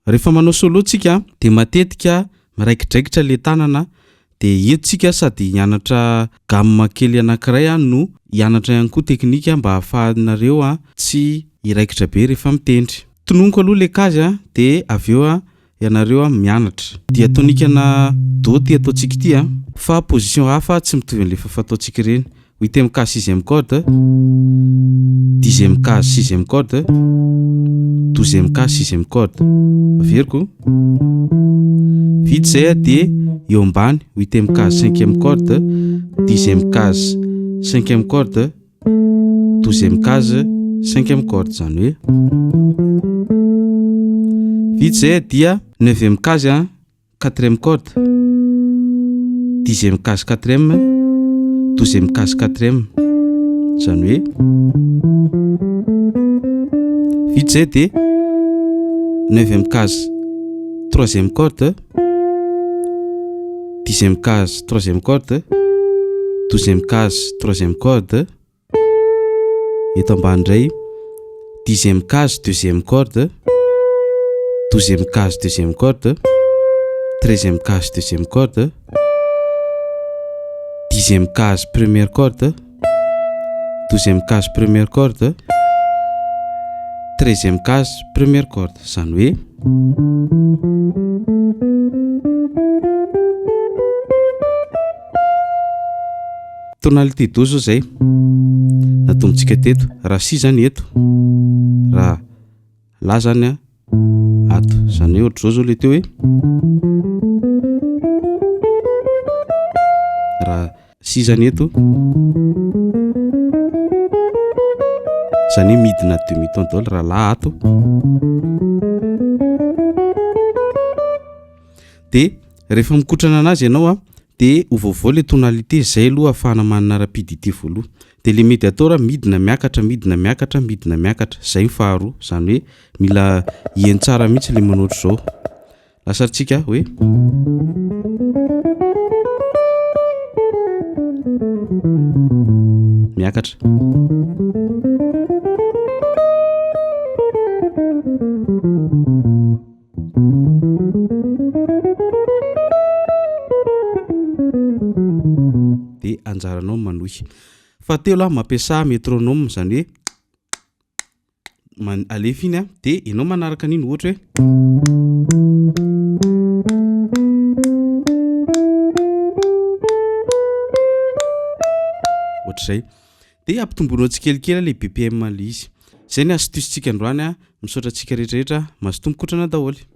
Rehefa manao solo tsika de matetika miraikidraikitra le tanana de eto tsika sady hianatra gamme kely anankiray a no hianatra ihany koa teknika mba ahafahanareo a tsy hiraikitra be rehefa mitendry. Tononiko aloha le case a de avy eo a ianareo a mianatra. Diatonique-na do ty ataontsika ity a fa position hafa tsy mitovy an'le efa fataontsika ireny. Huitième case sixième corde, dixième case sixième corde, douzième case sixième corde. Averiko. Vita zay a de eo ambany huitième case cinquième corde, dixième case cinquième corde, douzième case cinquième corde zany hoe vita zay a dia neuvième case a quatrième corde, dixième case quatrième, douzième case quatrième zany hoe vita zay de neuvième case troisième corde, dixième case troisième corde, douzième case troisième corde, eto ambany indray dixième case deuxième corde, douzième case deuxième corde, treizième case deuxième corde, dixième case première corde, douzième case première corde, treizième case première corde zany hoe tonalité do zao zay natombontsika teto raha si zany eto raha la zany a ato zany hoe ohatr'izao zao le teo hoe raha si zany eto zany hoe midina demi ton daholo raha la ato de rehefa mikotrana anazy ianao a de ovaovao le tonalité zay aloha ahafahana manana rapidité voalohany de le médiator midina miakatra midina miakatra midina miakatra zay ny faharoa zany hoe mila heno tsara mihitsy le manao ohatr'izao lasa tsika hoe miakatra. De anjaranao manohy. Fahatelo a mampiasa métronome zany hoe man- alefa iny a de ianao manaraka an'iny ohatra hoe ohatr'izay de ampitomboinao tsikelikely le BPM le izy. Zay ny astuce-tsika androany a, misaotra antsika rehetrarehetra, mazotoa mikotrana daholo.